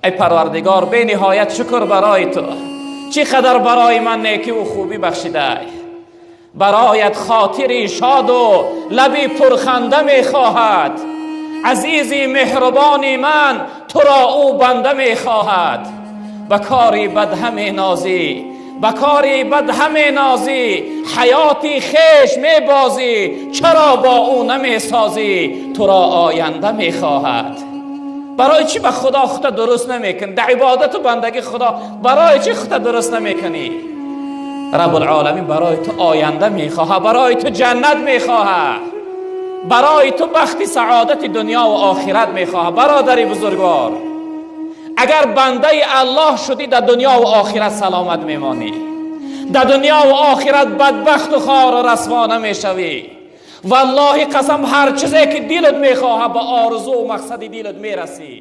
Эй Парвардигор, бениҳоят шукр барои ту, чӣ қадар барои ман некӣ ва хубӣ бахшидай. Бароят хотири шоду лаби пурханда мехоҳад. Азизи меҳрубони ман, туро ӯ банда мехоҳад. Ба кори бад ҳаме нозӣ, ба кори бад ҳаме нозӣ, ҳаёти хеш мебозӣ, чаро бо ӯ намесозӣ? Туро оянда мехоҳад. Барои чӣ ба Худо худта дуруст намекунӣ? Дар ибодату бандагии Худо барои чӣ худта дуруст намекунӣ? Раббулъоламин барои ту оянда мехоҳад, барои ту ҷаннат мехоҳад, барои ту бахти саодати дунё ва охират мехоҳад. Бародари бузургвор, агар бандаи Аллоҳ шудӣ, дар дунё ва охират саломат мемонӣ, дар дунё ва охират бадбахту хору расво намешавӣ. Валлоҳи қасам, ҳар чизе ки дилат мехоҳад, ба орзу мақсади дилат мерасӣ.